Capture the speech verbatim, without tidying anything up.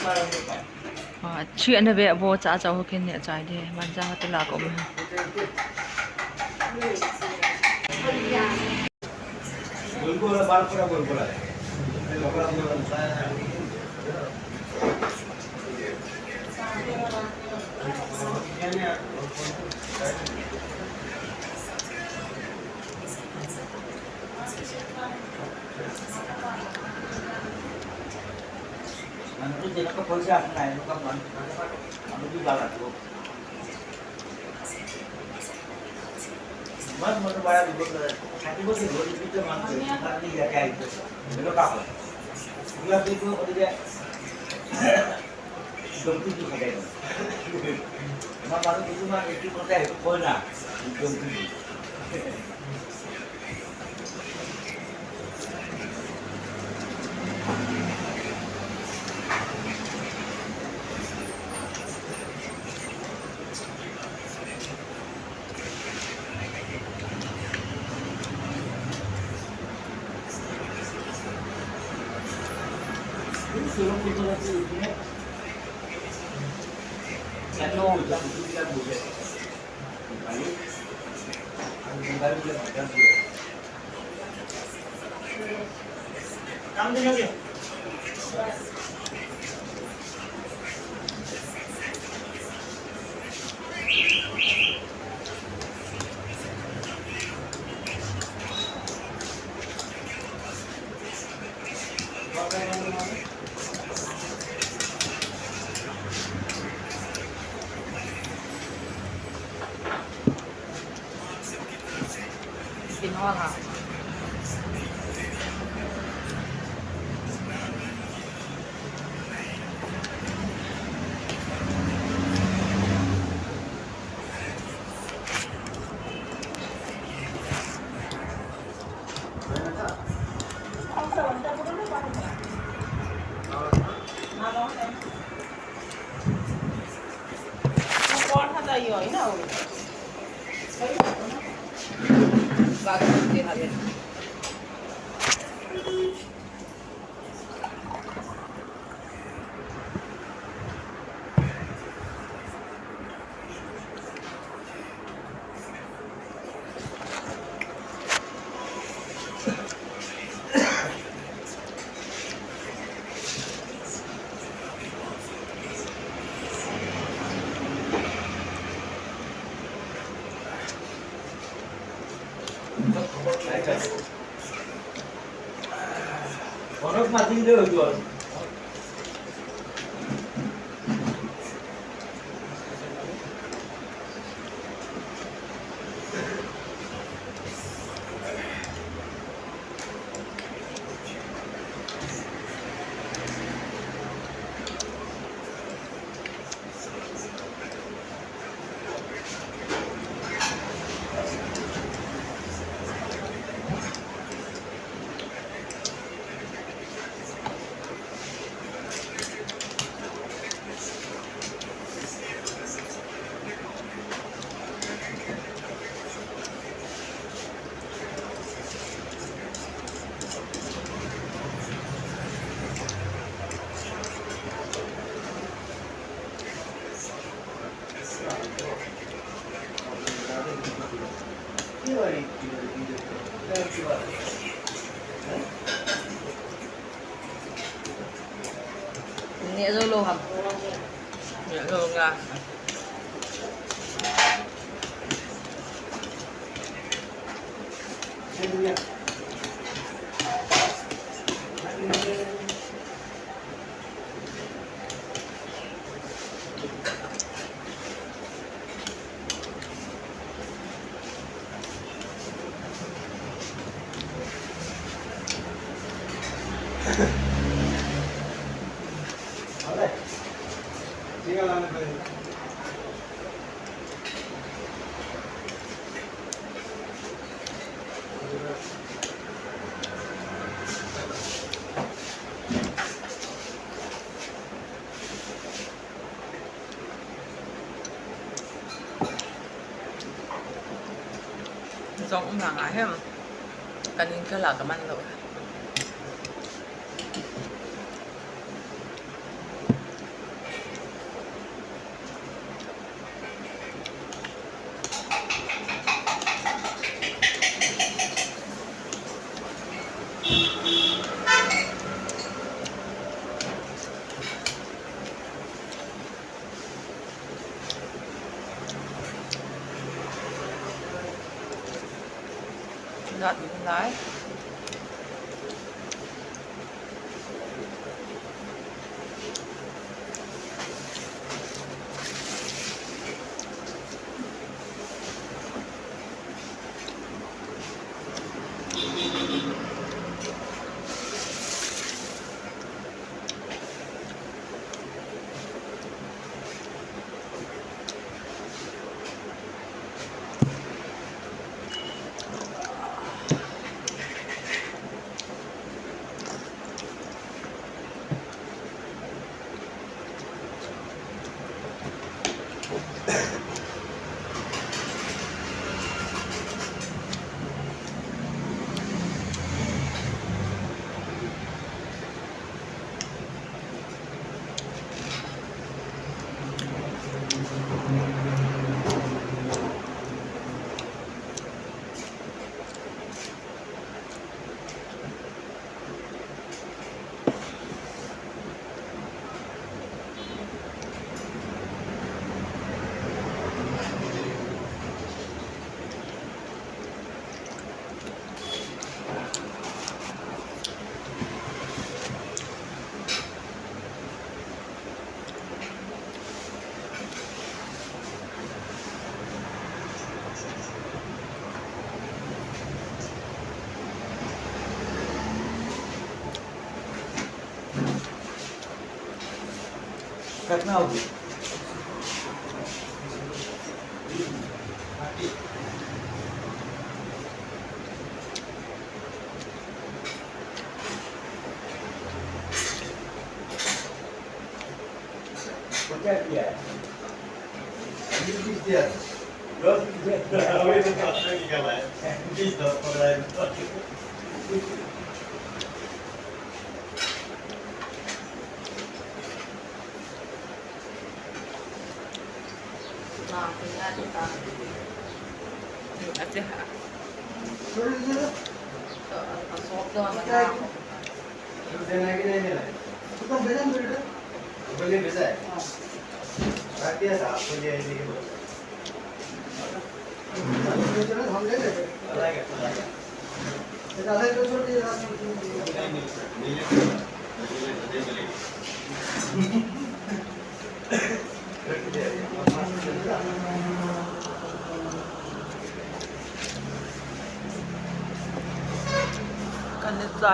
Ah, chi ana ve bo cha cha ho kin ne chai de, man cha ha tu la ko me. Neh jou lou ham. Neh jou nga. Jong um langa hem. Kaning kala kaman lou. Gat ding lai. Cut now. वो क्या किया है? अभी बीस दिया। दस बीस दिया। अभी तो दस में निकाला है। बीस दस पकड़ा है। Ate ha. So, a, a sok doh na nga. Deena hai ki nahi deena hai? Tumko bheja nahi beta? Tumko nahi bheja hai? Haan. Rakhdiya tha, aapko liye nahi ki bole? Chalo, hum le lete hain. Nahi, nahi, nahi lete. Kanisa.